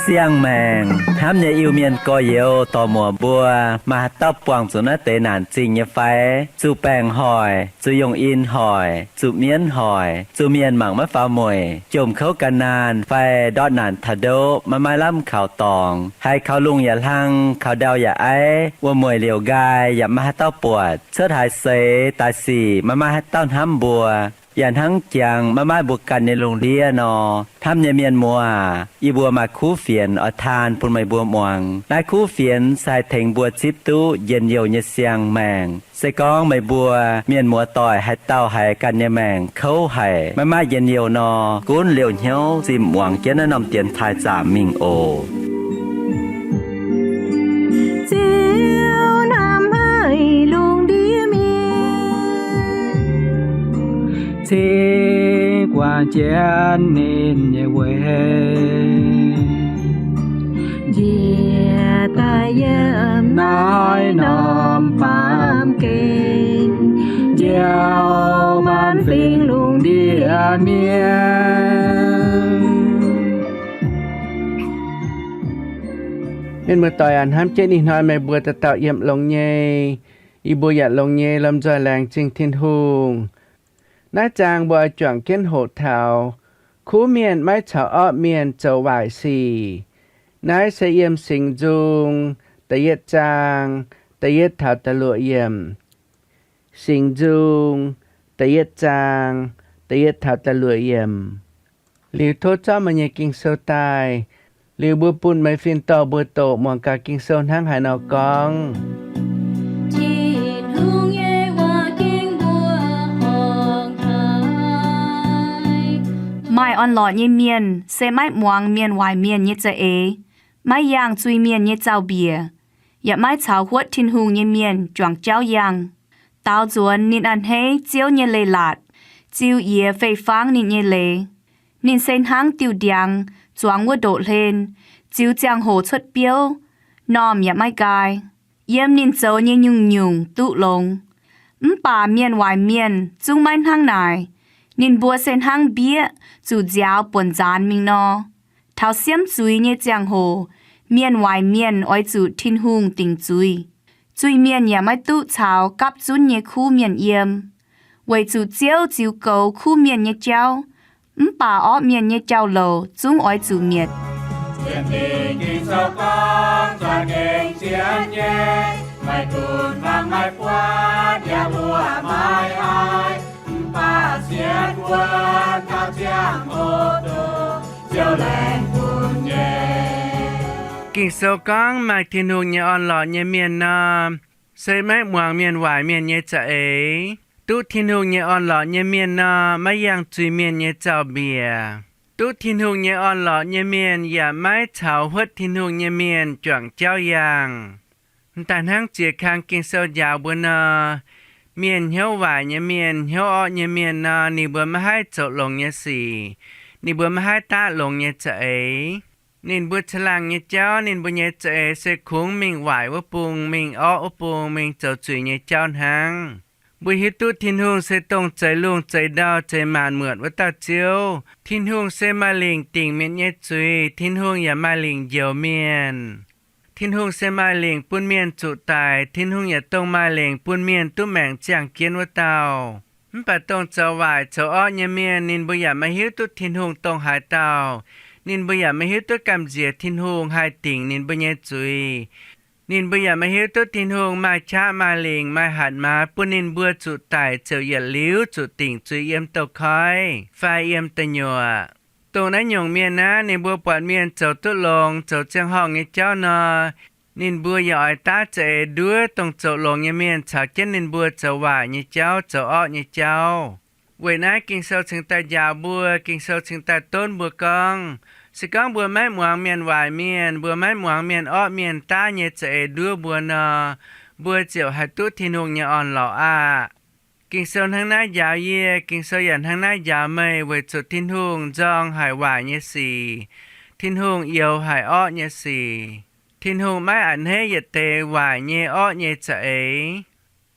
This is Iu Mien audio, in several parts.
Siang-maengc hnamv nyei Iu-Mienh gorx-youz dorc-muoc mbuo, maaih haaix dauh buangh zuqc naaiv deix naanc zingh nyei fai? Zuqc baengc hoic, zuqc yungh in hoic, zuqc mienv hoic, zuqc mienh mangc maiv faaux mueic, jomc kouv gan naanh fai ndortv naanc taux ndoqv, maiv maaih lamh kaux dorngx, haiz kaux lungh yaac hlang, kaux ndau yaac aiv, wuom-mueic liouc nqaai yaac maiv maaih haaix dauh buatc, cuotv haaix seix daaih sic maiv maaih haaix dauh hnamv mbuo, yaac hnangv jangx maiv maaih mbuo ganh nyei lungh ndiev nor. Hnamv nyei mienh muoz aac, yie mbuo maaih kuv fienx oix taan bun meih mbuo muangx. Naaiv kuv fienx se haih tengx mbuo zipv duqv njien-youh nyei siang-maengc. Se gorngv meih mbuo mienh muoz-doic haaix dauh haiz ganh nyei maengc kouv haic, maiv maaih njien-youh nor, gunv liouh hnyouv zinh muangx jienv naaiv norm dienx taaih zaamc mingh oc. Ziouv hnamv haic lungh ndiev mienh, cingx guangc jienv ninh nyei weic, njiec daaih yiem naaiv norm baamh gen, njoux maanc fingx lungh ndiev mienh. Mienh muoz-doic aac, hnamv jienv ih hnoi meih mbuo dauh dauh yiem longx nyei, yie mbuo yaac longx nyei, lomh nzoih laengz zingh Tin-Hungh. Naaiv zaang mbuo oix juangc jienv hoqc taux kuv mienh maiv caux orqv mienh zoux waaic sic. Naaiv se yiem Singx Nzung da'yietv zaang da'yietv taux da'luoqc yiemc. Singx Nzung da'yietv zaang da'yietv taux da'luoqc yiemc. Liuz tov zorqv meih nyei Ging-Sou daaih, liuz mbuo bun meih fin-dorh mbuo doqc muangx gaax Ging-Sou hnangv haaix nor gorngv. Tin-Hungh nyei waac ging mbuo horngc haic. Maaih orn-lorqc nyei mienh se maiv muangx mienh waaic mienh nyei za'eix, maiv yangh zuiz-mienh nyei zaux-mbiec, yaac maiv caux huotv Tin-Hungh nyei mienh juangc jauv yangh. Daaux nzuonx ninh a'hneiv Ziouv nyei leiz-latc, ziux yiex fei-fangv ninh nyei leiz. Ninh se hnangv diuh ndiangx zuangx wuov ndoqv-hlen, ziux ziangh hoc cuotv biouv, normh yaac maiv nqaai. Yiem ninh zoux nyei nyungc-nyungc duqv longx. Mv baac mienh waaic mienh zungv maiv hnangv naaic. Ninh mbuo se hnangv mbieqv zuqc nziaaux buonc nzaanx mingh nor. Taux siemv zuiz nyei ziangh hoc, mienh waaic mienh oix zuqc Tin-Hungh dingc zuiz. Zuiz-mienh yaac maiv duqv caux gapv zunv nyei kuv mienh yiem, weic zuqc Ziouv ziux goux kuv mienh nyei jauv. Mv baac orqv mienh nyei jauv-louc zungv oix zuqc mietc. Sienx Ging-Sou gorngv, za'gengh sienx nyei, maiv gunv fangx maiv buatc, yaac mbuoqc maiv haih, mv baac sienx wuonv taux ziangh hoc dongh Ziouv laengz bun nyei. Ging-Sou gorngv maaih Tin-Hungh nyei orn-lorqc nyei mienh nor, se maiv muangx mienh waaic mienh nyei za'eix. Duqv Tin-Hungh nyei orn-lorqc nyei mienh nor, maiv yangh zuiz-mienh nyei zaux-mbiec. Duqv Tin-Hungh nyei orn-lorqc nyei mienh yaac maiv caux huotv Tin-Hungh nyei mienh juangc jauv yangh. M'daaih hnangv ziex kang Ging-Sou njaaux mbuo nor, mienh hnyouv waaic nyei mienh, hnyouv orqv nyei mienh nor, ninh mbuo maiv haih zoux longx nyei sic. Ninh mbuo maiv haih daav longx nyei za'eix. Ninh mbuo caangh laangh nyei jauv, ninh mbuo nyei za'eix se kungx mingh waaic wuov bung, mingh orqv wuov bung, mingh zoux zuiz nyei jauv hnangv. Mbuo hiuv duqv Tin-Hungh se dongh zeix lungh zeix ndau zeix maanc muotc wuov dauh Ziouv. Tin-Hungh se maaih lingc dingc mienh nyei zuiz. Tin-Hungh yaac maaih lingc njoux mienh. Tin-Hungh se maaih lingc bun mienh zuqc daic. Tin-Hungh yaac dongh maaih lingc bun mienh duqv maengc ziangh jienv wuov dauh. Mv baac dongh zoux waaic zoux orqv nyei mienh, ninh mbuo yaac maiv hiuv duqv Tin-Hungh dongh haaix dauh. Ninh mbuo yaac maiv hiuv duqv gamh nziex Tin-Hungh haih dingc ninh mbuo nyei zuiz. Ninh mbuo yaac maiv hiuv duqv Tin-Hungh maaih qaqv maaih lingc maaih hatc maaz bun ninh mbuo zuqc daic ziouc yietc liuz zuqc dingc zuiz yiem douz-koiv fai yiem da'nyuoqc. Dongh naaiv nyungc mienh naaiv, ninh mbuo buatc mienh zoux duqv longx, zoux ziangh horngh nyei jauv nor, ninh mbuo yaac oix daav za'eix nduov dongh zoux longx nyei mienh caux jienv ninh mbuo zoux waaic nyei jauv, zoux orqv nyei jauv. Weic naaiv Ging-Sou cingx daaih njaaux mbuo, Ging-Sou cingx daaih donv mbuo gorngv, se gorngv mbuo maiv muangx mienh waaic mienh, mbuo maiv muangx mienh orqv mienh daav nyei za'eix nduov mbuo nor, mbuo ziouc haih duqv Tin-Hungh nyei orn-lorqc aqv. Ging-Sou hnangv naaiv njaaux yie, Ging-Sou yaac hnangv naaiv njaaux meih weic zuqc Tin-Hungh nzorng haic waaic nyei sic. Tin-Hungh youx haic orqv nyei sic. Tin-Hungh maiv a'hneiv yietc deix waaic nyei orqv nyei za'eix.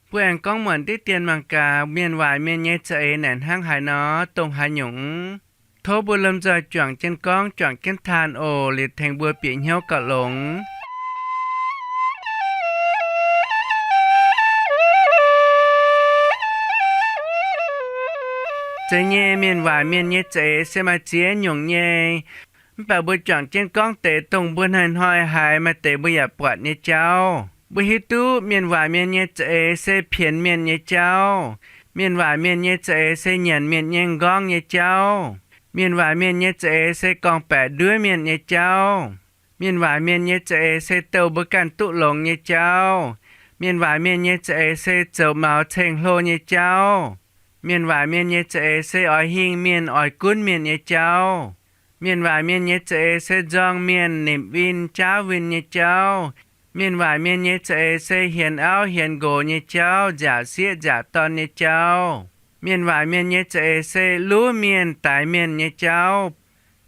Mbuo aengx gorngv muonc diqv dien mangc gaax mienh waaic mienh nyei za'eix naaic hnangv haaix nor, dongh haaix nyungc. Tov mbuo lomh nzoih juangc jienv gorngv, juangc jienv taan oc, liuz tengx mbuo bieqc hnyouv gauh longx. Zeiz nyei, mienh waaic mienh nyei za'eix se maaih ziex nyungc nyei. Mv baac mbuo juangc jienv gorngv deix dongh mbuo hnoi-hnoi haiz maaih deix mbuo yaac buatc nyei jauv. Mbuo hiuv duqv mienh waaic mienh nyei za'eix se pienx mienh nyei jauv. Mienh waaic mienh nyei za'eix se nyanc mienh nyei m'nqorngv nyei jauv. Mienh waaic mienh nyei za'eix se gorngv-baeqc nduov mienh nyei jauv. Mienh waaic mienh nyei za'eix se douh mbuo ganh duqv longx nyei jauv. Mienh waaic mienh nyei za'eix se zoux maux ceng-hlo nyei jauv. Mienh waaic mienh nyei za'eix se oix hingh mienh, oix gunv mienh nyei jauv. Mienh waaic mienh nyei za'eix se nzorng mienh, nimc win, jaauv win nyei jauv. Mienh waaic mienh nyei za'eix se hienx auv hienx nqox nyei jauv, nziaauc sieqv nziaauc dorn nyei jauv. Mienh waaic mienh nyei za'eix se luv mienh, daix mienh nyei jauv.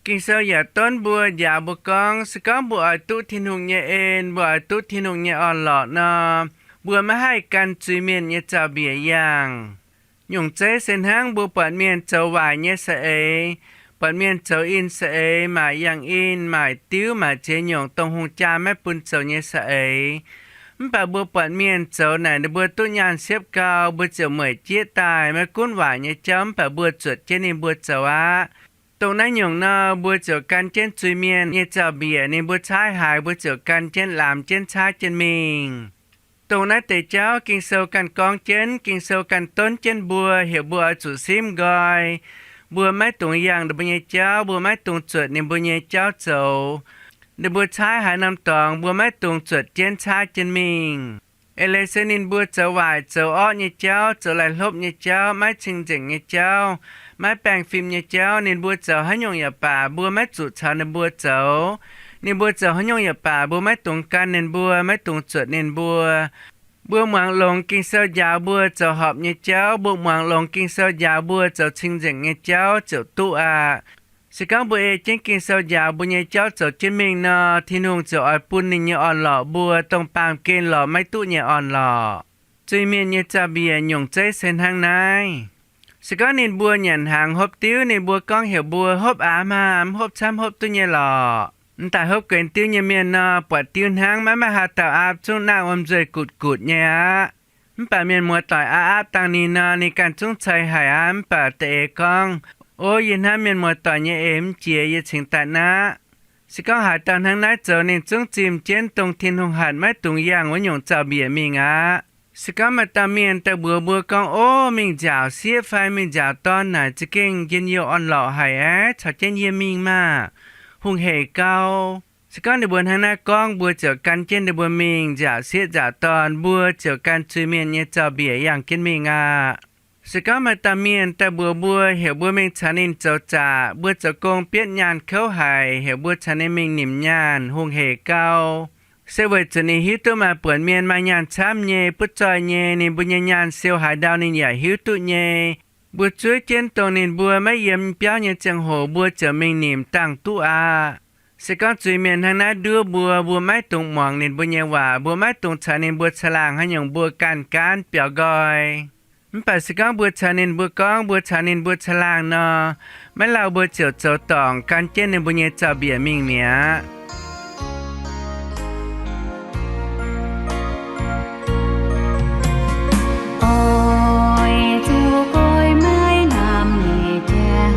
Ging-Sou yaac donv mbuo, njaaux mbuo gorngv, se gorngv mbuo oix duqv Tin-Hungh nyei en, mbuo oix duqv Tin-Hungh nyei orn-lorqc nor, mbuo maiv haih gan zuiz-mienh nyei zaux-mbiec yangh. Nyungc zeiv se hnangv mbuo buatc mienh zoux waaic nyei saeng-eix, buatc mienh zoux in saeng-eix, maaic yangh in, maaic diuv, maaic ziex nyungc dongh hungh jaa maiv bun zoux nyei saeng-eix. Mv baac mbuo buatc mienh zoux naaic ninh mbuo duqv nyaanh siepv gau, mbuo ziouc mueic jieqv daaih, maiv gunv waaic nyei jauv mv baac mbuo zuotc jienv ninh mbuo zoux aqv. Dongh naaiv nyungc nor, mbuo ziouc gan jienv zuiz-mienh nyei zaux-mbiec, ninh mbuo caaiv haaix mbuo ziouc gan jienv laamx jienv caaiv jienv mingh. Dongh naaiv deix jauv Ging-Sou ganh gorngv jienv, Ging-Sou ganh donv jienv mbuo, heuc mbuo oix zuqc simv nqoi. Mbuo maiv dungx yangh ninh mbuo nyei jauv, mbuo maiv dungx zuotc ninh mbuo nyei jauv zoux. Ninh mbuo caaiv haaix norm dorngx, mbuo maiv dungx zuotc jienv caaiv jienv mingh. Eix leiz se ninh mbuo zoux waaic zoux orqv nyei jauv, zoux laih hlopv nyei jauv, maiv cing-nzengc nyei jauv, maiv baengh fim nyei jauv, ninh mbuo zoux haaix nyungc yaac baac mbuo maiv zuqc caux ninh mbuo zoux. Ninh mbuo zoux haaix nyungc yaac baac mbuo maiv dungx gan ninh mbuo, maiv dungx zuotc ninh mbuo. Mbuo muangx longx Ging-Sou njaaux mbuo zoux horpc nyei jauv, mbuo muangx longx Ging-Sou njaaux mbuo zoux cing-nzengc nyei jauv ziouc duqv aqv. Se gorngv mbuo ei jienv Ging-Sou njaaux mbuo nyei jauv zoux jienv mingh nor, Tin-Hungh ziouc oix bun ninh nyei orn-lorqc mbuo, dongh baamh gen lorz maiv duqv nyei orn-lorqc. Zuiz-mienh nyei zaux-mbiec nyungc zeiv se hnangv naaiv. Se gorngv ninh mbuo nyanc hnaangx hopv diuv, ninh mbuo gorngv heuc mbuo, hopv aav maah, mv hopv camv hopv duqv nyei lorqc. M'daaih hopv guenx diuv nyei mienh nor, buatc diuv hnangv, maiv maaih haaix dauh aapv, zungv naaiv wuom nzueih gutv gutv nyei aqv. Mv baac mienh muoz-doic aapv aapv dangh ninh nor, ninh ganh zungv cai haic aqv. Mv baac da'eix gorngv, Ov, yie hnamv mienh muoz-doic nyei eix mv jiex, yie cingx daaih naqv. Se gorngv haaix dauh hnangv naaiv zoux, ninh zungv zimh jienv dongh Tin-Hungh hatc maiv dungx yangh wuov nyungc zaux-mbiec mingh aqv. Se gorngv maaih dauh mienh daaih mbuox mbuo gorngv, Ov, mingh nziaauc sieqv fai mingh nziaauc dorn naaic za'gengh njien-youh orn-lorqc haic aqv, caux jienv yie mingh maah! Hungh heic gau. Se gorngv ninh mbuo hnangv naaiv gorngv, mbuo ziouc gan jienv ninh mbuo mingh nziaauc sieqv nziaauc dorn, mbuo ziouc gan zuiz-mienh nyei zaux-mbiec yangh jienv mingh aqv. Se gorngv maaih dauh mienh daaih mbuox mbuo, heuc mbuo mingh caux ninh zoux zaqc, mbuo zoux gong bietv nyaanh kouv haic, heuc mbuo caux ninh mingh nimc nyaanh, hungh heic gau. Se weic zuqc ninh hiuv duqv maaih buonc mienh maaih nyaanh camv nyei, butv zoih nyei, ninh mbuo nyei nyaanh siou haaix ndau ninh yaac hiuv duqv nyei. Mbuo zuov jienv dongh ninh mbuo maiv yiem biauv nyei ziangh hoc mbuo ziouc mingh nimc dangh duqv aqv. Se gorngv zuiz-mienh hnangv naaiv nduov mbuo, mbuo maiv dungx muangx ninh mbuo nyei waac, mbuo maiv dungx caux ninh mbuo caangh laangh haaix nyungc, mbuo ganh gaanv biaux nqoi. Mv baac se gorngv mbuo caux ninh mbuo gorngv, mbuo caux ninh mbuo caangh laangh nor, maiv lauh mbuo ziouc zoux dorngc gan jienv ninh mbuo nyei zaux-mbiec mingh mi'aqv. Oix zuqc goiv maiv namx nyei jauv,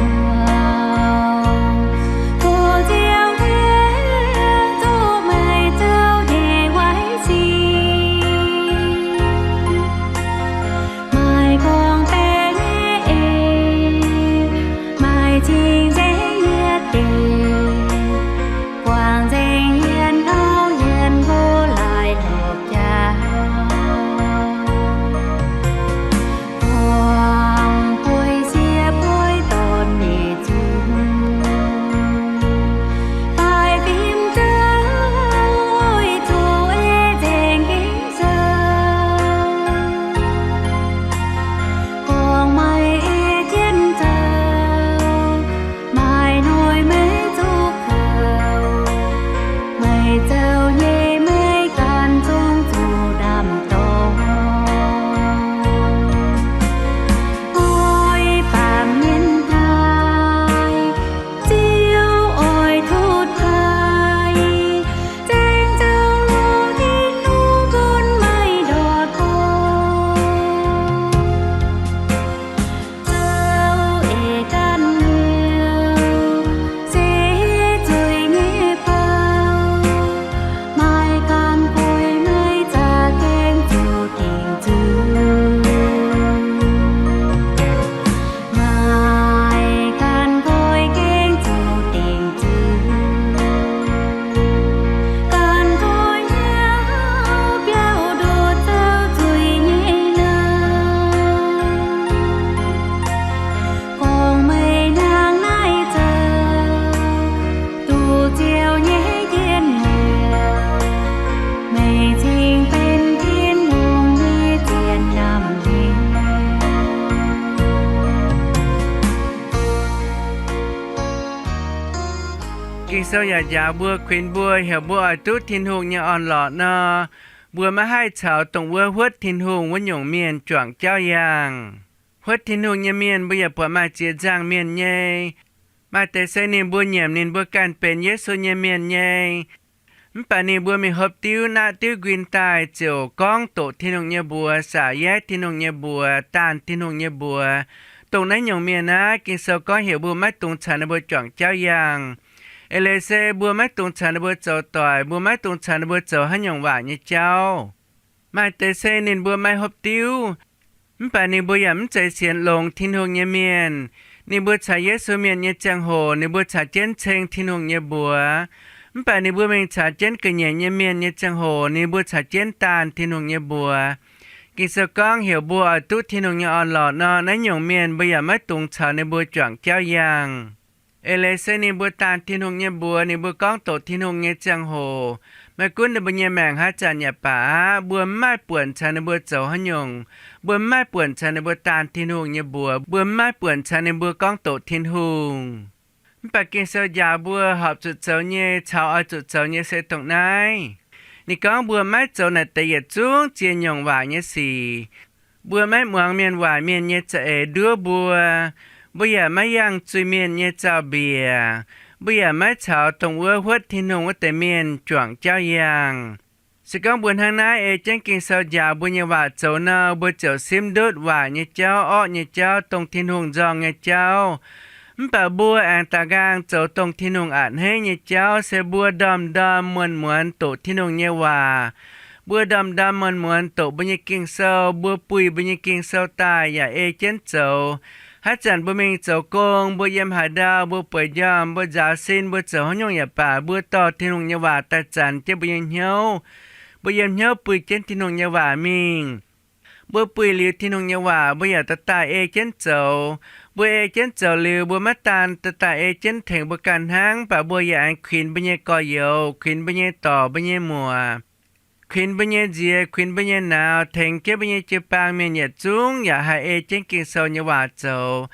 gox ziangh hueqv zuqc meih zouv nyei waiv sin. Maaih gorngv-baeqc nyei eix, maaih cing-nzengc nyei deic, buangh Ging-Sou yaac njaaux mbuo, kuinx mbuo, heuc mbuo oix duqv Tin-Hungh nyei orn-lorqc nor, mbuo maiv haih caux dongh wuov huotv Tin-Hungh wuov nyungc mienh juangc jauv yangh. Huotv Tin-Hungh nyei mienh mbuo yaac buatc maaih ziex nzangc mienh nyei. Maaih deix se ninh mbuo nyiemc ninh mbuo ganh benx Yesu nyei mienh nyei. Mv baac ninh mbuo mingh hopv diuv naqv diuv nquin daaih ziouc gorngv doqc Tin-Hungh nyei mbuox, saac yaiv Tin-Hungh nyei mbuox, daanh Tin-Hungh nyei mbuox. Dongh naaiv nyungc mienh naaiv, Ging-Sou gorngv heuc mbuo maiv dungx caux ninh mbuo juangc jauv yangh. Eix leiz se mbuo maiv dungx caux ninh mbuo zoux doic, mbuo maiv dungx caux ninh mbuo zoux haaix nyungc waac nyei jauv. Maaih deix se ninh mbuo maiv hopv diuv, mv baac ninh mbuo yaac mv zeiz sienx longx Tin-Hungh nyei mienh. Ninh mbuo caux Yesu mienh nyei ziangh hoc, ninh mbuo caux jienv ceng Tin-Hungh nyei mbuox. Mv baac ninh mbuo mingh caux jienv ga'nyiec nyei mienh nyei ziangh hoc, ninh mbuo caux jienv daanh Tin-Hungh nyei mbuox. Ging-Sou gorngv heuc mbuo oix duqv Tin-Hungh nyei orn-lorqc nor, naaiv nyungc mienh mbuo yaac maiv dungx caux ninh mbuo juangc jauv yangh. Eix leiz se ninh mbuo daanh Tin-Hungh nyei mbuox, ninh mbuo gorngv doqc Tin-Hungh nyei ziangh hoc, maiv gunv ninh mbuo nyei maengc haaix zanc yaac baac aqv, mbuo mv maaih buonc caux ninh mbuo zoux haaix nyungc. Mbuo mv maaih buonc caux ninh mbuo daanh Tin-Hungh nyei mbuox, mbuo mv maaih buonc caux ninh mbuo gorngv doqc Tin-Hungh. Mv baac Ging-Sou njaaux mbuo horpc zuqc zoux nyei caux oix zuqc zoux nyei se dongh naaiv. Ninh gorngv mbuo maiv zoux naaic deix yietc zungv ziex nyungc waac nyei sic. Mbuo maiv muangx mienh waaic mienh nyei za'eix nduov mbuo. Mbuo yaac maiv yangh zuiz-mienh nyei zaux-mbiec. Mbuo yaac maiv caux dongh wuov huotv Tin-Hungh wuov deix mienh juangc jauv yangh. Se gorngv mbuo hnangv naaiv ei jienv Ging-Sou njaaux mbuo nyei waac zoux nor, mbuo ziouc simv ndutv waaic nyei jauv, orqv nyei jauv, dongh Tin-Hungh nzorng nyei jauv. Mv baac mbuo aengx daaih nqaang zoux dongh Tin-Hungh a'hneiv nyei jauv, se mbuo ndorm-ndorm muonz-muonz doqc Tin-Hungh nyei waac. Mbuo ndorm-ndorm muonz-muonz doqc mbuo nyei Ging-Sou, mbuo buih mbuo nyei Ging-Sou daaih yaac ei jienv zoux. Haaix zanc mbuo mingh zoux gong, mbuo yiem haaix ndau, mbuo bueix njormh, mbuo nzaaux sin, mbuo zoux haaix nyungc yaac baac, mbuo dorh Tin-Hungh nyei waac daaih zanc jienv mbuo nyei hnyouv. Mbuo yiem hnyouv buih jienv Tin-Hungh nyei waac mingh. Mbuo buih liuz Tin-Hungh nyei waac, mbuo yaac daaih daaih ei jienv zoux. Mbuo ei jienv zoux liuz, mbuo maiv daan daaih daaih ei jienv tengx mbuo ganh hnangv, mv baac mbuo yaac aengx kuinx mbuo nyei gorx-youz, kuinx mbuo nyei dorc, mbuo nyei muoc, kuinx mbuo nyei nziex, kuinx mbuo nyei nauz, tengx jienv mbuo nyei jiu-baang mienh yietc zungv yaac haih ei jienv Ging-Sou nyei waac zoux.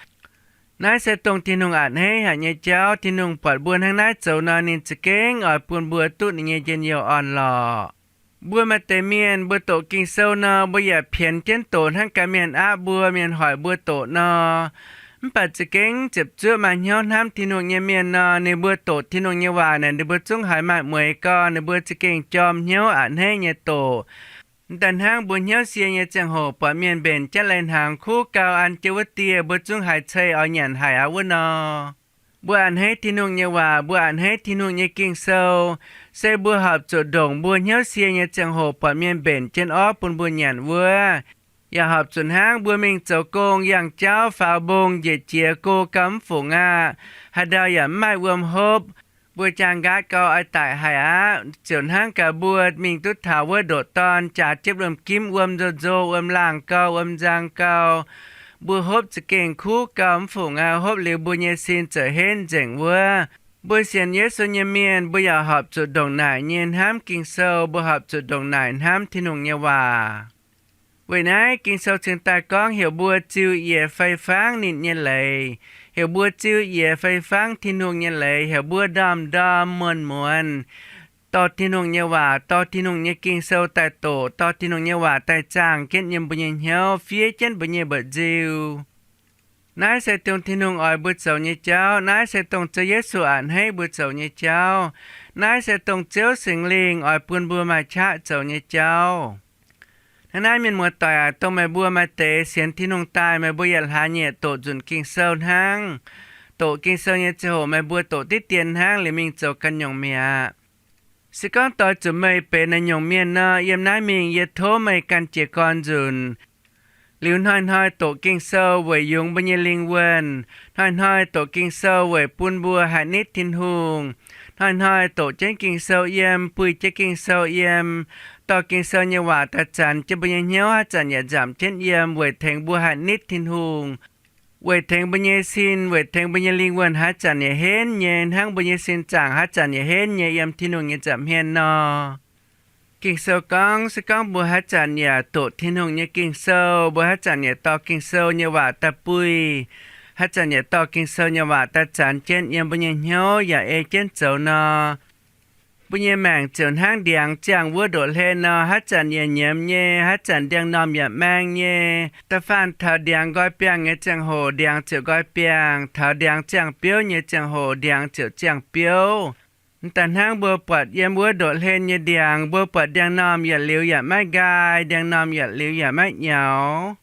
Naaiv se dongh Tin-Hungh a'hneiv haic nyei jauv. Tin-Hungh buatc mbuo hnangv naaiv zoux nor, ninh za'gengh oix bun mbuo duqv ninh nyei njien-youh orn-lorqc. Mbuo maaih deix mienh, mbuo doqc Ging-Sou nor, mbuo yaac pienx jienv doqc hnangv gaax mienh aapv mbuo, mienh hoic mbuo doqc nor. Mv baac za'gengh ziepc zuoqv maaih hnyouv hnamv Tin-Hungh nyei mienh nor, ninh mbuo doqc Tin-Hungh nyei waac naaic, ninh mbuo zungv haiz maaih mueix gorn, ninh mbuo za'gengh jorm hnyouv a'hneiv nyei doqc. Daaih hnangv mbuo hnyouv sie nyei ziangh hoc buatc mienh mbenc jienv lai-hnaangx kuv gau an jienv wuov dieh, mbuo zungv haiz cei oix nyanc haic aqv wuov nor. Mbuo a'hneiv Tin-Hungh nyei waac, mbuo a'hneiv Tin-Hungh nyei Ging-Sou, se mbuo horpc zuqc ndongc mbuo hnyouv sie nyei ziangh hoc buatc mienh mbenc jienv orv bun mbuo nyanc wuov. Yaac horpc zuqc hnangv mbuo mingh zoux gong, yangh jauv, faaux mbong, njiec jiex go gau mv fungc aqv. Haaix ndau yaac mv maaih wuom hopv. Mbuo jaang nqaatv gau oix daic haic aqv. Ziouc hnangv gaax mbuo mingh duqv taux wuov ndoqc dorn, jaax jienv wuom-gimv, wuom nzo-nzo, wuom laangh gau, wuom nzang gau. Mbuo hopv za'gengh kuv gau mv fungc aqv. Hopv liuz mbuo nyei sin ziouc henv nzengc wuov. Mbuo sienx Yesu nyei mienh, mbuo yaac horpc zuqc ndongc naaic nyei hnamv Ging-Sou, mbuo horpc zuqc ndongc naaic hnamv Tin-Hungh nyei waac. Weic naaiv Ging-Sou cingx daaih gorngv heuc mbuo ziux yiec fei fangv ninh nyei leiz, heuc mbuo ziux yiec fei fangv Tin-Hungh nyei leiz, heuc mbuo ndorm-ndorm muonz-muonz dorh Tin-Hungh nyei waac, dorh Tin-Hungh nyei Ging-Sou daaih doqc, dorh Tin-Hungh nyei waac daaih zaangh jienv yiem mbuo nyei hnyouv, fiev jienv mbuo nyei mba'nziu. Naaiv se dongh Tin-Hungh oix mbuo zoux nyei jauv. Naaiv se dongh Ziouv Yesu a'hneiv mbuo zoux nyei jauv. Naaiv se dongh Ziouv Singx Lingh oix bun mbuo maaih qaqv zoux nyei jauv. Hnangv naaiv, mienh muoz-doic aac, dongh meih mbuo maaih deix sienx Tin-Hungh daaih, meih mbuo yietc hlaax nyei doqc nzunc Ging-Sou hnangv. Doqc Ging-Sou nyei ziangh hoc meih mbuo doqc diqv dien hnangv, liuz mingh zoux ganh nyungc mi'aqv. Se gorngv doix zuqc meih benx naaiv nyungc mienh nor, yiem naaiv mingh yie tov meih ganh jiez gorn nzunc. Liuz hnoi-hnoi doqc Ging-Sou weic yungz mbuo nyei lingh wuonh. Hnoi-hnoi doqc Ging-Sou weic bun mbuo haih nitv Tin-Hungh. Hnoi-hnoi doqc jienv Ging-Sou yiem, buih jienv Ging-Sou yiem, dorh Ging-Sou nyei waac daaih zanc jienv mbuo nyei hnyouv, haaix zanc yaac nzamc jienv yiem weic tengx mbuo haih nitv Tin-Hungh, weic tengx mbuo nyei sin, weic tengx mbuo nyei lingh wuonh haaix zanc yaac henv nyei, hnangv mbuo nyei sin zaangc haaix zanc yaac henv nyei yiem Tin-Hungh nyei nza'hmien nor. Ging-Sou gorngv, se gorngv mbuo haaix zanc yaac doqc Tin-Hungh nyei Ging-Sou, mbuo haaix zanc yaac dorh Ging-Sou nyei waac daaih buih, haaix zanc yaac dorh Ging-Sou nyei waac daaih zanx jienv yiem mbuo nyei hnyouv yaac ei jienv zoux nor, mbuo nyei maengc ziouc hnangv ndiangx ziangh wuov ndoqv hlen nor, haaix zanc yaac nyiemz nyei, haaix zanc ndiangx-normh yaac maeng nyei. Da'faanh taux ndiangx nqoi biangh nyei ziangh hoc, ndiangx ziouc nqoi biangh. Taux ndiangx ziangh biouv nyei ziangh hoc, ndiangx ziouc ziangh biouv. M'daaih hnangv mbuo buatc yiem wuov ndoqv hlen nyei ndiangx, mbuo buatc ndiangx-normh yietc liuz yaac maiv nqaai, ndiangx-normh yietc liuz yaac maiv nyaux,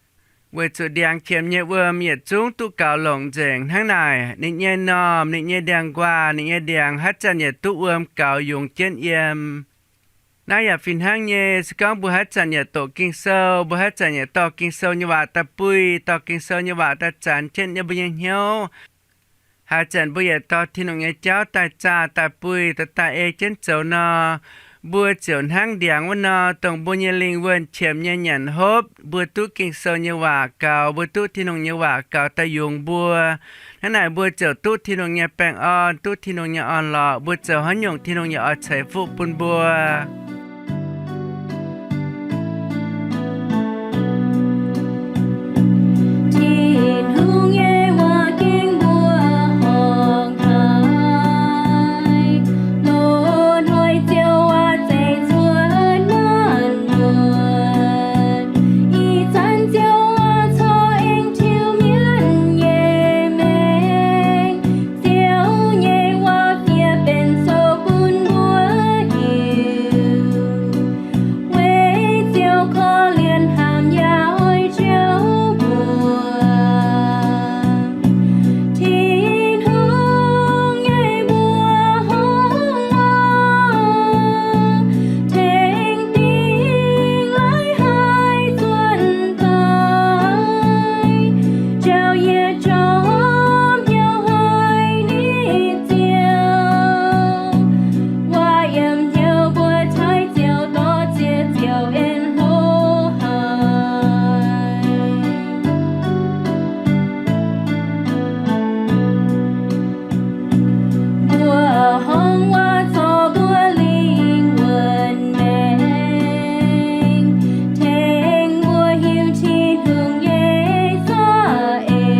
weic zuqc ndiangx qiemx nyei wuom yietc zungv duqv gaux longc nzengc. Hnangv naaic, ninh nyei normh, ninh nyei ndiangx-nquaah, ninh nyei ndiangx haaix zanc yaac duqv wuom gaux yungz jienv yiem. Naaiv yaac fih hnangv nyei, se gorngv mbuo haaix zanc yaac doqc Ging-Sou, mbuo haaix zanc yaac dorh Ging-Sou nyei waac daaih buih, dorh Ging-Sou nyei waac daaih zanx jienv yiem mbuo nyei hnyouv, haaix zanc mbuo yaac dorh Tin-Hungh nyei jauv daaih zaah, daaih buih, daaih, daaih ei jienv zoux nor, mbuo ziouc hnangv ndiangx wuov nor, dongh mbuo nyei lingh wuonh qiemx nyei nyanc hopv. Mbuo duqv Ging-Sou nyei waac gaux, mbuo duqv Tin-Hungh nyei waac gaux daaih yungz mbuo. Hnangv naaic mbuo ziouc duqv Tin-Hungh nyei baengh orn, duqv Tin-Hungh nyei orn-lorqc. Mbuo zoux haaix nyungc, Tin-Hungh yaac oix ceix fuqv bun mbuo. Tin-Hungh nyei waac gengh mbuoqc horngh haic, loz-hnoi ziouc waac zeic cuotv maanc muotc. Ih zanc ziouc waac corc aengx tiuv mienv nyei maengc. Ziouv nyei waac fiev benx sou bun mbuo hiuv. Weic ziouc korv-lienh hnamv yaac oix jouv mbuo. Tin-Hungh nyei mbuoqc horngh waac tengx dingh lai haaix zuonc daaih, njaaux yietc jorm hnyouv haic ninh ziouc. Waac yiem hnyouv mbuo taaih ziouc dorh ziex ziouc en hlo haic. Mbuoqc horngh waac zorc mbuo lingh wuonh maengc, tengx mbuo hiuv Tin-Hungh nyei za'eix.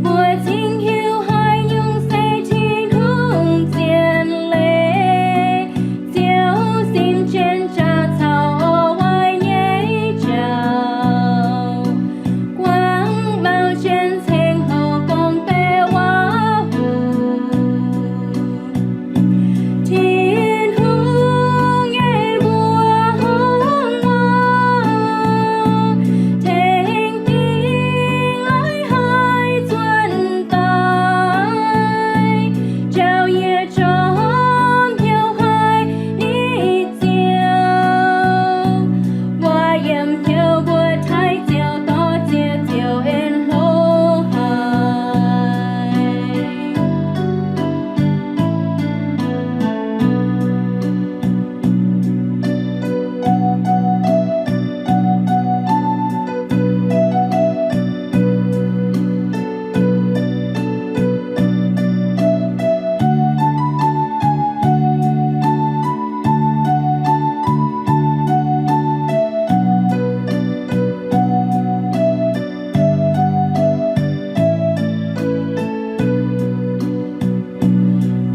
Mbuo cingx hiuv haaix nyungc se Tin-Hungh zien leiz. Ziouv sin jienv jaax caux orv waaic nyei jauv, guangc mauv jienv ceng-hlopv gorngv-baeqc waac-huc. Tin-Hungh nyei mbuoqc horngh waac tengx dingh lai haaix zuonc daaih, njaaux yietc jorm hnyouv haic ninh ziouc. Waac yiem hnyouv mbuo taaih ziouc dorh ziex ziouc en hlo haic.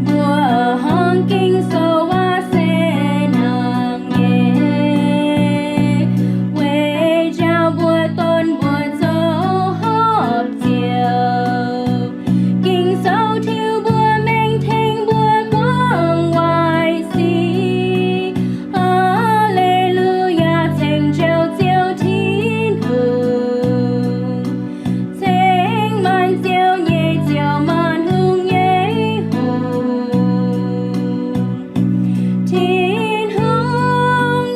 Mbuoqc horngh Ging-Sou waac se nangh nyei, weic njaaux mbuo donv mbuox zoux horpc Ziouv. Ging-Sou tiuv mbuo mengh tengx mbuo guangc waaic sic. Aa^le^lu^yaa, ceng Ziouv Tin-Hungh, ceng maanc ziouv nyei Ziouv, maanc hungh nyei Hungh. Tin-Hungh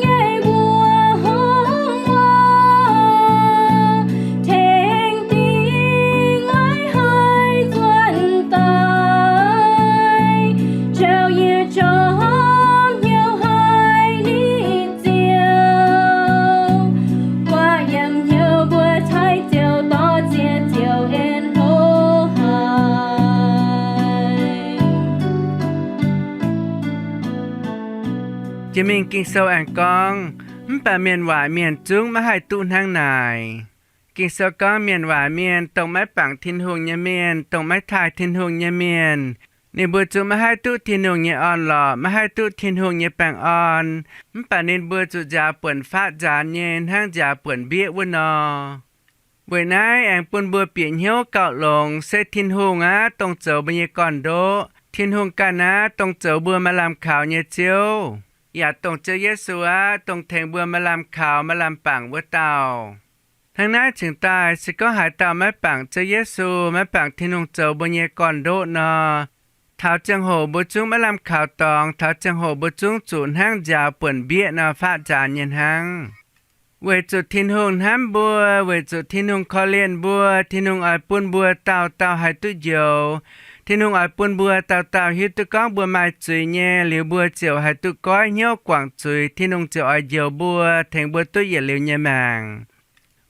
nyei mbuoqc horngh waac tengx dingh lai haaix zuonc daaih, njaaux yietc jorm hnyouv haic ninh ziouc. Waac yiem hnyouv mbuo taaih ziouc dorh ziex ziouc en hlo haic. Jiex mingh Ging-Sou aengx gorngv, mv baac mienh waaic mienh zungv maiv haih duqv hnangv naaic. Ging-Sou gorngv mienh waaic mienh, dongh maiv bangc Tin-Hungh nyei mienh, dongh maiv taaih Tin-Hungh nyei mienh, ninh mbuo zungv maiv haih duqv Tin-Hungh nyei orn-lorqc, maiv haih duqv Tin-Hungh nyei baengh orn. Mv baac ninh mbuo zuqc nziaaux buonc faatv nzaanx nyei hnangv nziaaux buonc mbieqv wuov nor. Weic naaiv aengx bun mbuo bieqc hnyouv gauh longx, se Tin-Hungh aqv, dongh zoux mbuo nyei gorn-ndoqv. Tin-Hungh ganh aqv, dongh zoux mbuo maaih lamh kaux nyei Ziouv, yaac dongh Ziouv Yesu aqv, dongh tengx mbuo maaih lamh kaux, maaih lamh bangc wuov dauh. Hnangv naaiv cingx daaih, se gorngv haaix dauh maiv bangc Ziouv Yesu, maiv bangc Tin-Hungh zoux mbuo nyei gorn-ndoqv nor, taux ziangh hoc mbuo zungv maiv lamh kaux dorngx, taux ziangh hoc mbuo zungv zuqc hnangv nziaaux buonc mbieqv nor faatv nzaanx nyei hnangv. Weic zuqc Tin-Hungh hnamv mbuo, weic zuqc Tin-Hungh korv-lienh mbuo, Tin-Hungh oix bun mbuo dauh dauh haih duqv njoux. Tin-Hungh oix bun mbuo dauh dauh hiuv duqv gorngv mbuo maaih zuiz nyei liuz, mbuo ziouc haih duqv goiv hnyouv guangc zuiz. Tin-Hungh ziouc oix njoux mbuo, tengx mbuo duqv yietc liuz nyei maengc.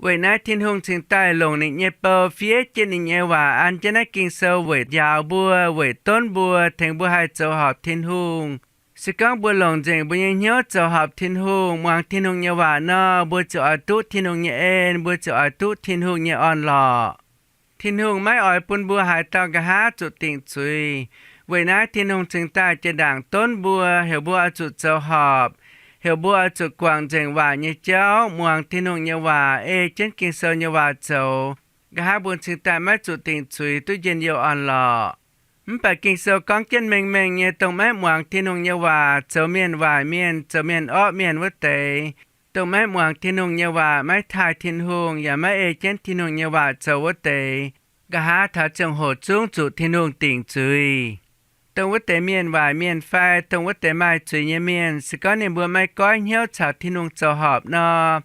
Weic naaiv Tin-Hungh cingx daaih longc ninh nyei bou fiev jienv ninh nyei waac an jienv naaiv Ging-Sou weic njaaux mbuo, weic donv mbuo, tengx mbuo haih zoux horpc Tin-Hungh. Se gorngv mbuo longc nzengc mbuo nyei hnyouv zoux horpc Tin-Hungh, muangx Tin-Hungh nyei waac nor, mbuo ziouc oix duqv Tin-Hungh nyei en, mbuo ziouc oix duqv Tin-Hungh nyei orn-lorqc. Tin-Hungh maiv oix bun mbuo haaix dauh nqa'haav zuqc dingc zuiz. Weic naaiv Tin-Hungh cingx daaih jiex ndaangc donv mbuo, heuc mbuo oix zuqc zoux horpc, heuc mbuo oix zuqc guangc nzengc waac nyei jauv, muangx Tin-Hungh nyei waac, ei jienv Ging-Sou nyei waac zoux, nqa'haav mbuo cingx daaih maiv zuqc dingc zuiz, duqv njien-youh orn-lorqc. Mv baac Ging-Sou gorngv jienv mengh mengh nyei, dongh maiv muangx Tin-Hungh nyei waac, zoux mienh waaic mienh, zoux mienh orqv mienh wuov deix, dongh maiv muangx Tin-Hungh nyei waac, maiv taaih Tin-Hungh, yaac maiv ei jienv Tin-Hungh nyei waac zoux wuov deix, nqa'haav taux ziangh hoc zungv zuqc Tin-Hungh dingc zuiz. Dongh wuov deix mienh waaic mienh fai dongh wuov deix maaih zuiz nyei mienh, se gorngv ninh mbuo maiv goiv hnyouv caux Tin-Hungh zoux horpc nor,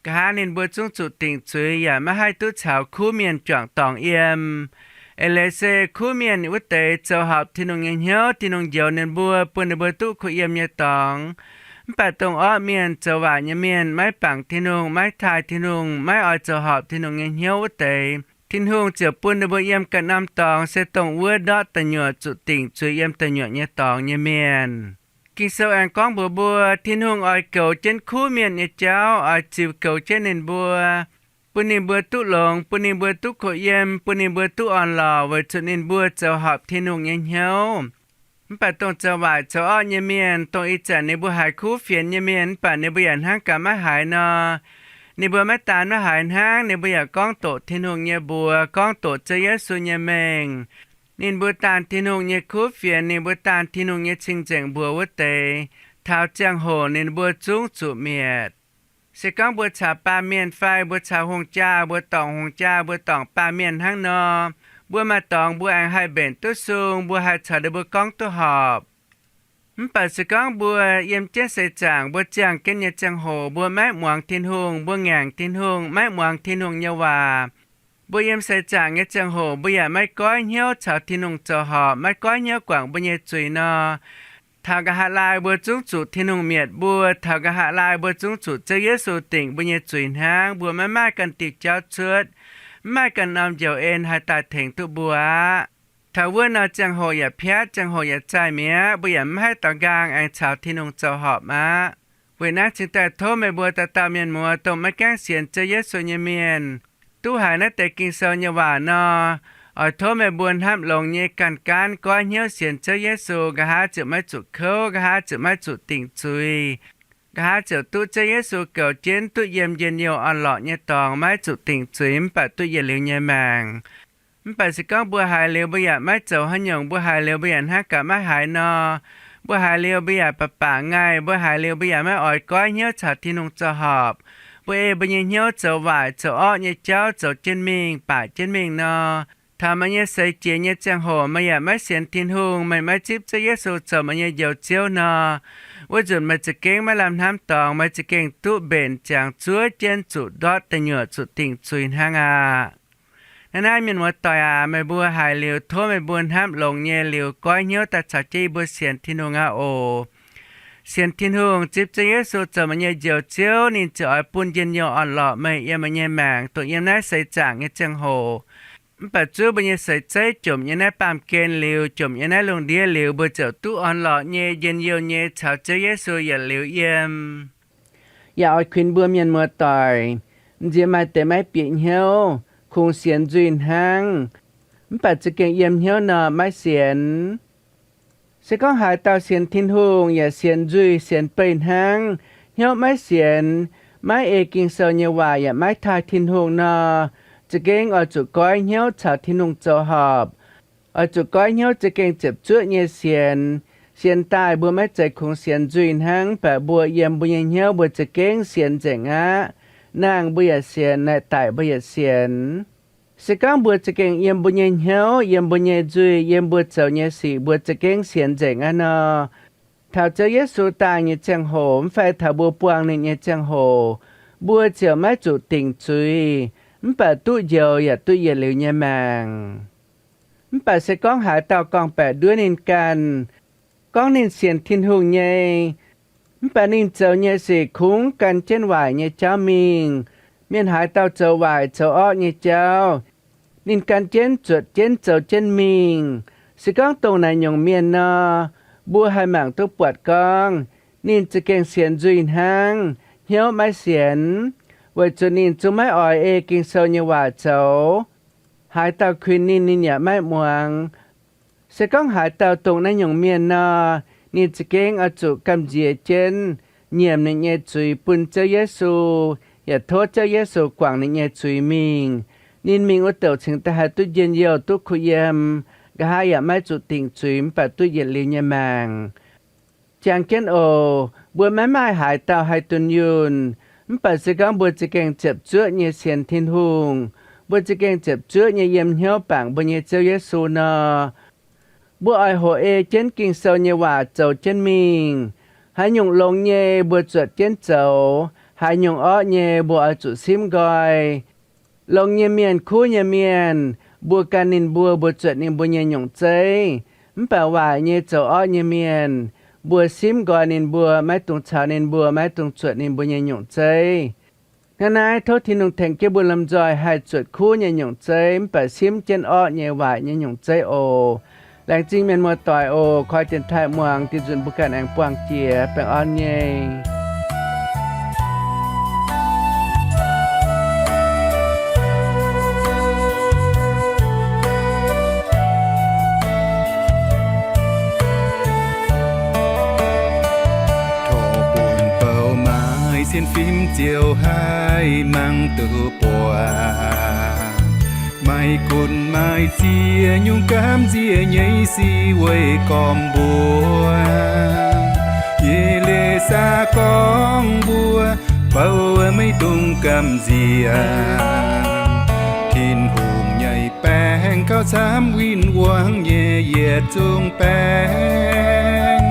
nqa'haav ninh mbuo zungv zuqc dingc zuiz yaac maiv haih duqv caux kuv mienh juangc dorngx yiem. Eix leiz se kuv mienh wuov deix zoux horpc Tin-Hungh nyei hnyouv, Tin-Hungh njoux ninh mbuo, bun ninh mbuo duqv kuh yiem nyei dorngx. Mv baac dongh orqv mienh, zoux waaic nyei mienh, maiv bangc Tin-Hungh, maiv taaih Tin-Hungh, maiv oix zoux horpc Tin-Hungh nyei hnyouv wuov deix, Tin-Hungh ziouc bun ninh mbuo yiem ganh norm dorngx se dongh wuov ndortv da'nyuoqc zuqc dingc zuiz yiem da'nyuoqc nyei dorngx nyei mienh. Ging-Sou aengx gorngv mbuox mbuo, Tin-Hungh oix goux jienv kuv mienh nyei jauv, oix ziux goux jienv ninh mbuo, bun ninh mbuo duqv longx, bun ninh mbuo duqv kuh yiem, bun ninh mbuo duqv orn-lorqc, weic zuqc ninh mbuo zoux horpc Tin-Hungh nyei hnyouv. Mv baac dongh zoux waaic zoux orqv nyei mienh, dongh ih zanc ninh mbuo haiz kuv fienx nyei mienh, mv baac ninh mbuo yaac hnangv gaax maiv haiz nor, ninh mbuo maiv daan maiv haiz hnangv, ninh mbuo yaac gorngv doqc Tin-Hungh nyei mbuox, gorngv doqc Ziouv Yesu nyei mengh. Ninh mbuo daanh Tin-Hungh nyei kuv fienx, ninh mbuo daanh Tin-Hungh nyei cing-nzengc mbuox wuov deix, taux ziangh hoc ninh mbuo zungv zuqc mietc. Se gorngv mbuo caux baamh mienh fai mbuo caux hungh jaa, mbuo dorngc hungh jaa, mbuo dorngc baamh mienh hnangv nor, mbuo maaih dorngx mbuo aengx haih mbenc duqv sung, mbuo haih caux ninh mbuo gorngv duqv horpc. Mv baac se gorngv mbuo yiem jienv seix zaangc, mbuo ziangh jienv nyei ziangh hoc, mbuo maiv muangx Tin-Hungh, mbuo ngaengc Tin-Hungh, maiv muangx Tin-Hungh nyei waac, mbuo yiem seix zaangc nyei ziangh hoc mbuo yaac maiv goiv hnyouv caux Tin-Hungh zoux horpc, maiv goiv hnyouv guangc mbuo nyei zuiz nor, taux nqa'haav laai mbuo zungv zuqc Tin-Hungh mietc mbuo, taux nqa'haav laai mbuo zungv zuqc Ziouv Yesu dingc mbuo nyei zuiz hnangv. Mbuo maiv maaih ganh diuh jauv cuotv, maiv maaih ganh norm njoux en haih daaih tengx duqv mbuo aqv. Taux wuov nor ziangh hoc yaac piatv, ziangh hoc yaac zaih mi'aqv. Mbuo yaac maiv haih daux nqaang aengx caux Tin-Hungh zoux horpc aqv. Weic naaiv cingx daaih tov meih mbuo dauh dauh mienh muoz dongh maiv gaengh sienx Ziouv Yesu nyei mienh, duqv haiz naaiv deix Ging-Sou nyei waac nor, oix tov meih mbuo hnamv longx nyei ganh gaanv goiv hnyouv sienx Ziouv Yesu, nqa'haav ziouc maiv zuqc kouv, nqa'haav ziouc maiv zuqc dingc zuiz, nqa'haav ziouc duqv Ziouv Yesu goux jienv duqv yiem njien-youh orn-lorqc nyei dorngx, maiv zuqc dingc zuiz mv baac duqv yietc liuz nyei maengc. Mv baac se gorngv mbuo haiz liuz mbuo yaac maiv zoux haaix nyungc, mbuo haiz liuz mbuo yaac hnangv gaax maiv haiz nor, mbuo haiz liuz mbuo yaac baac baac ngaih, mbuo haiz liuz mbuo yaac maiv oix goiv hnyouv caux Tin-Hungh zoux horpc, mbuo ei mbuo nyei hnyouv zoux waaic, zoux orqv nyei jauv, zoux jienv mingh, baaic jienv mingh nor, taux meih nyei seix jiex nyei ziangh hoc meih yaac maiv sienx Tin-Hungh, meih maiv zipv Ziouv Yesu zoux meih nyei Njoux Ziouv nor, wuov nzunc meih za'gengh maiv lamh hnamv dorngx, meih za'gengh duqv mbenc ziangx zuov jienv zuqc ndortv deic nyuoqc zuqc dingc zuiz hnangv aqv. Naaiv naaiv mienh muoz-doic aac, meih mbuo haiz liuz tov meih mbuo hnamv longx nyei liuz goiv hnyouv daaih caux jienv yie mbuo sienx Tin-Hungh aqv oc. Sienx Tin-Hungh, zipv Ziouv Yesu zoux meih nyei Njoux Ziouv, ninh ziouc oix bun njien-youh orn-lorqc meih yiem meih nyei maengc, dongh yiem naaiv seix zaangc nyei ziangh hoc. Mv baac zuov mbuo nyei seix zeiv jomc nyei naaiv baamh gen liuz, jomc nyei naaiv lungh ndiev liuz, mbuo ziouc duqv orn-lorqc nyei, njien-youh nyei caux Ziouv Yesu yietc liuz yiem. Yaac oix kuinx mbuo mienh muoz-doic, M'nziex maaih deix maiv bieqc hnyouv, kungx sienx nzuih hnangv, mv baac za'gengh yiem hnyouv nor maiv sienx. Se gorngv haaix dauh sienx Tin-Hungh yaac sienx nzuih sienx beih hnangv, hnyouv maiv sienx, maiv ei Ging-Sou nyei waac yaac maiv taaih Tin-Hungh nor, za'gengh oix zuqc goiv hnyouv caux Tin-Hungh zoux horpc. Oix zuqc goiv hnyouv za'gengh ziepc zuoqv nyei sienx. Sienx daaih mbuo maiv zeiz kungx sienx nzuih hnangv, mv baac mbuo yiem mbuo nyei hnyouv mbuo za'gengh sienx nzengc aqv. Nangh mbuo yaac sienx, naaic daic mbuo yaac sienx. Se gorngv mbuo za'gengh yiem mbuo nyei hnyouv, yiem mbuo nyei nzuih, yiem mbuo zoux nyei sic mbuo za'gengh sienx nzengc aqv nor, taux Ziouv Yesu daaih nyei ziangh hoc mv fai taux mbuo buangh ninh nyei ziangh hoc, mbuo ziouc maiv zuqc dingc zuiz, mv baac duqv njoux yaac duqv yietc liuz nyei maengc. Mv baac se gorngv haaix dauh gorngv-baeqc nduov ninh ganh, gorngv ninh sienx Tin-Hungh nyei, mv baac ninh zoux nyei sic kungx gan jienv waaic nyei jauv mingh, mienh haaix dauh zoux waaic zoux orqv nyei jauv, ninh gan jienv zuotc jienv zoux jienv mingh. Se gorngv dongh naaiv nyungc mienh nor, mbuo haih mangc duqv buatc gorngv ninh za'gengh sienx nzuih hnangv, hnyouv maiv sienx, weic zuqc ninh zungv maiv oix ei Ging-Sou nyei waac zoux. Haaix dauh kuinx ninh, ninh yaac maiv muangx. Se gorngv haaix dauh dongh naaiv nyungc mienh nor, ninh za'gengh oix zuqc gamh nziex jienv nyiemc ninh nyei zuiz bun Ziouv Yesu, yaac tov Ziouv Yesu guangc ninh nyei zuiz mingh. Ninh mingh wuov douc cingx daaih haih duqv njien-youh duqv kuh yiem, nqa'haav yaac maiv zuqc dingc zuiz mv baac duqv yietc liuz nyei maengc. Jangx jienv oc, mbuo maiv maaih haaix dauh haih dunh yunh, mv baac se gorngv mbuo za'gengh ziepc zuoqv nyei sienx Tin-Hungh, mbuo za'gengh ziepc zuoqv nyei yiem hnyouv bangc mbuo nyei Ziouv Yesu nor, mbuo oix hoqc ei jienv Ging-Sou nyei waac zoux jienv mingh. Haaix nyungc longx nyei mbuo zuotc jienv zoux, haaix nyungc orqv nyei mbuo oix zuqc simv nqoi. Longx nyei mienh, kuv nyei mienh, mbuo gan ninh mbuo, mbuo zuotc ninh mbuo nyei nyungc zeiv. Mv baac waaic nyei zoux orqv nyei mienh, mbuo simv nqoi ninh mbuo, maiv dungx caux ninh mbuo, maiv dungx zuotc ninh mbuo nyei nyungc zeiv. Hnangv naaiv tov Tin-Hungh tengx jienv mbuo lomh nzoih haih zuotc kuv nyei nyungc zeiv mv baac simv jienv orqv nyei waaic nyei nyungc zeiv oc. Laengz zingh mienh muoz-doic oc. Koi dienx taaih muangx, dieh nzunc mbuo ganh aengx buangh jiex. Baengh orn nyei. Tov bun bou maaih sienx fim ziouc haih mangc duqv buatc. Maaih gunv maaih ziex nyungc gamh nziex nyei sic weic gormx mbuo. Yie leiz saax gorngv mbuo, bou maiv dungx gamh nziex. Tin-Hungh nyei baengc gauh camv win-wangv nyei yietc zungv baengc.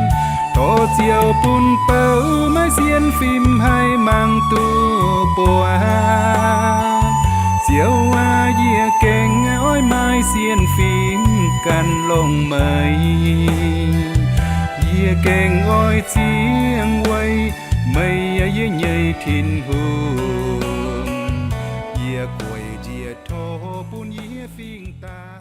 Tov Ziouv bun bou maaih sienx fim haih mangc duqv buatc. Ziouv aac, yie gengh oix maaih sienx fim gan longx meih. Yie gengh oix ziangh weic meih, yie nyei Tin-Hungh. Yie gueic njiec tov bun yie fingx daaih